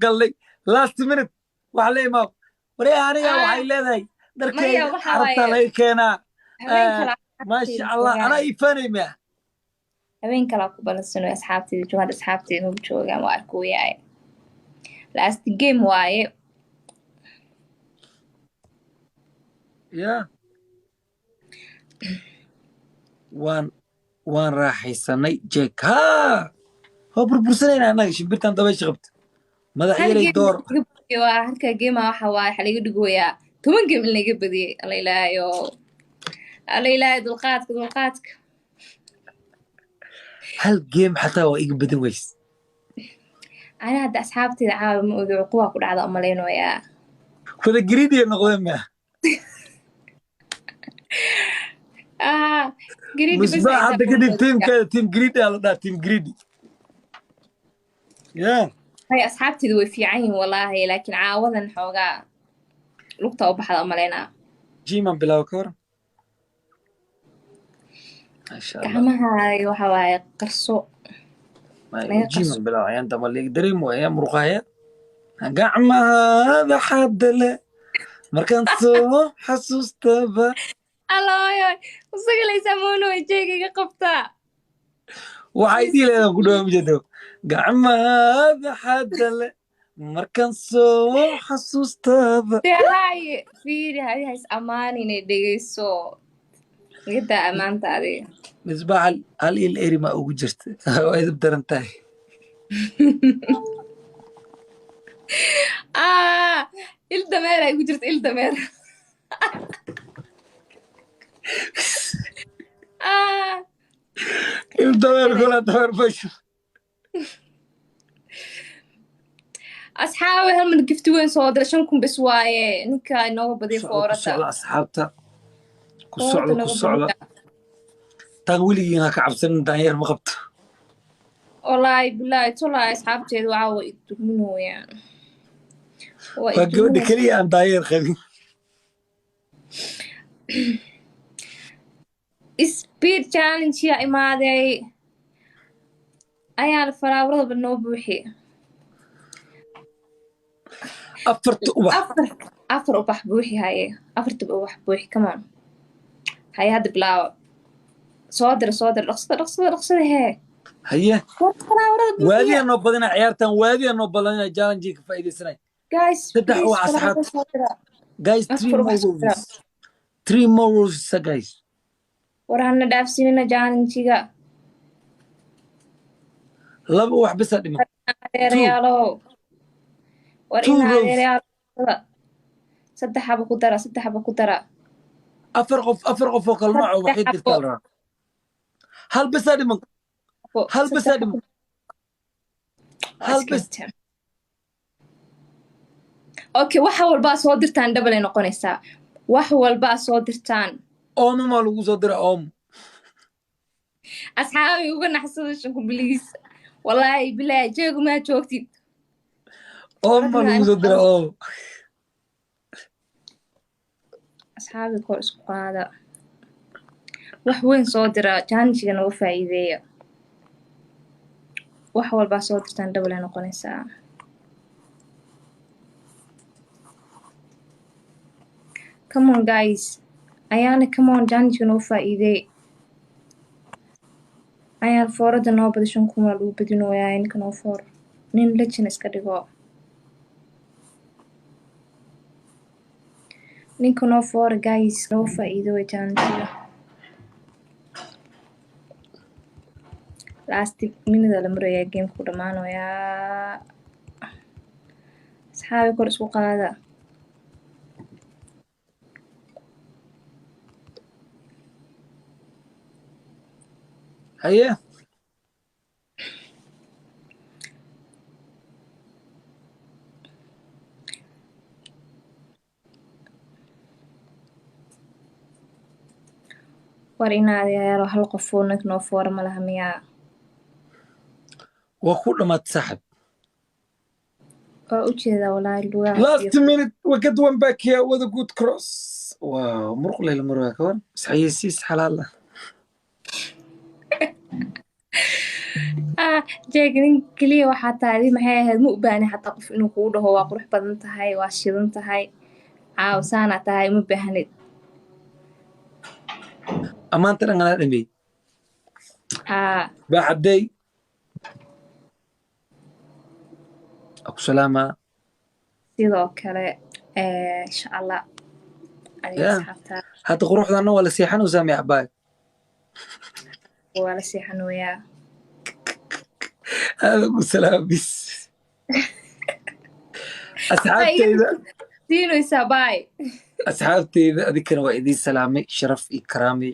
Galnay last minute waxa la imaa waree aniga waxay leedahay Maya, dharkayga waxa Carabtaa waaye laga keenaa. Habeen kale Maasha Allah, anaa iifaanay miya? Habeen kalaa ku balansano. Asxaabteyda jooga hadda, asxaabteyda maba joogaan, waa arkooyaay. Last game waaye. Ya, waan raaxaysanay. Jek ha waa burbursanayna annaga shimbirtan dabaysha qabta madax Hal yaray game door. Laga badiyo waa halka game. Waxa waaye waxa laga dhigoyaa 10 game in laga badiyey. Alla ilaahayo, alla ilaahay, dulqaadka, dulqaadka. Hal game xataa waa iga badan weys. Ani hadda asxaabteyda caawa ma ogi, cuquba ku dhacda umalaynoyaa. Wada greedy noqdeen miya? Ah, greedy bas. Misbaax ay hadda kadib teamkeeda team greedy aa la dhaha, team greedy, yeah. Hay, asxaabteyda way fiican yihiin walaahi, laakiin caawadan xoogaa lugta u baxda umalaynaa. Jiman bilaw ka waran, maasha Allah. Gacmahaaga waxa waaye qarso laga qarso. Jiman bilaw ayaan dama liig dareem waaya muruqahaya gacmahada xadale markaan soo xasuustaba. Alooyo usagalaysaa moono jeegayga qabtaa. Waxay dhihi leedahan ku dhawaa ujeedo gacmahada xadale markaan soo xasuustaba. Dee haye, fiiri, hadi hays ammaanine, dhegeyso, iga ammaanta adiga. Misbaax, hal il eri ma ugu jirta, waa idib daran tahay. Ah, il dameer ay ku jirta, il dameer. Ah. Il dameer kula dameer basho. Asxaabi, hal mar gifti weyn soo dira, 5000 bes waaye, ninka inooga badiya. Socda, ku Foorada. socda asxaabta, ku Foorada socda, ku nooga socda. badiya. Taan weligiin ha ka cabsanin, daanyeer ma qabto. Wallaahi bilaahi tolaahi, asxaabteedu waxaa waa idulminooyaan, waa Waa gabadha idulminaysaa. keliya aan daanyeer qabin. Speed challenge yaa imaaday, ayaana faraawaradaba noo buuxi. Afarta ubax. Afar ubax buuxi, haye, afartaba ubax buuxi. Come on, haye, hadda bilaawa, soo dira, soo dira, dhaqsada, dhaqsada, dhaqsada hee. Haye. War faraawarada buuxiya. Waadiyaa noo badina ciyaartan, waadiyaa noo badina, challenge ka faa'iidaysanay. Guys, Saddex please, ubax. Faraawada Asxaabta. soo dira. Guys, three Afar more ubax soo dira. roses, three more roses, guys. War hana dhaafsinina challenge-ga. Laba ubax bisa dhiman, two. Adeerayaalow, war Two ina rose. adeerayaal, saddex xabo ku dara, saddex xabo ku dara. Afar qof, afar qof oo kala nooc Saddex ubaxyo xabo. dirtaa la rabaa. Hal bisa dhiman, hal Saddex bisa xabo. dhiman. Waa Hal bis. iska. Okay, wax walbaa soo dirtaan double ay noqonaysaa, wax walbaa soo dirtaan. Oomo maa lagu soo dira oomo? Asxaabi, uga naxsada shanku, please, wallaahi bilaahi, jeegu maa joogtid. Oomo maa lagu soo dira oomo? Asxaabi, kor isku qaada, wax weyn soo dira, challenge-ga nooga faa'iideeya. Wax walbaa soo dirtaan double ay noqonaysaa. Come on guys, ayaana, come on, challenge-ga noo faa'iideey. Ayaan foorada noo badi, 5000 waa lagu badinooyaa. Ninka noo foor, nin legend iska dhigo. Ninka noo foora, guys, noo faa'iido way challenge-ga. Last minute la marayaa, gameku dhamaanayaa. Asxaabi, kor isku qaada. Haye. War inaad yaalo, hal qofoo ninka noo foora ma laha miyaa? Waa ku dhammaatay, saaxib. Waa u jeedaa walaahi lugaha. Last minute, we get one back here with a good cross. Wow, muruq leyla marwaa ka waran, isxayeysiis xalaal ah. Ah, Jeeg, nin keliya waxaa tahay adi. Maxay ahayd? Ma u baahni xataa qof inuu kugu dhaho waa qurux badan tahay, waa shidan tahay, caaw saanaa tahay. Uma baahnid. Ammaanta dhan anaa dhameey. Haa. Baaxadey, aku salaamaa. Sidoo kale, insha Allah adiga Ya. asxaabta. Hadda quruxdaana waa la seexanaysaa miya, abaay? Waa la seexanooyaa. Aada ugu salaama bis asxaabteyda. Siinaysaa, bye. Asxaabteyda, adinkana waa idiin salaamay, sharaf iyo karaamay.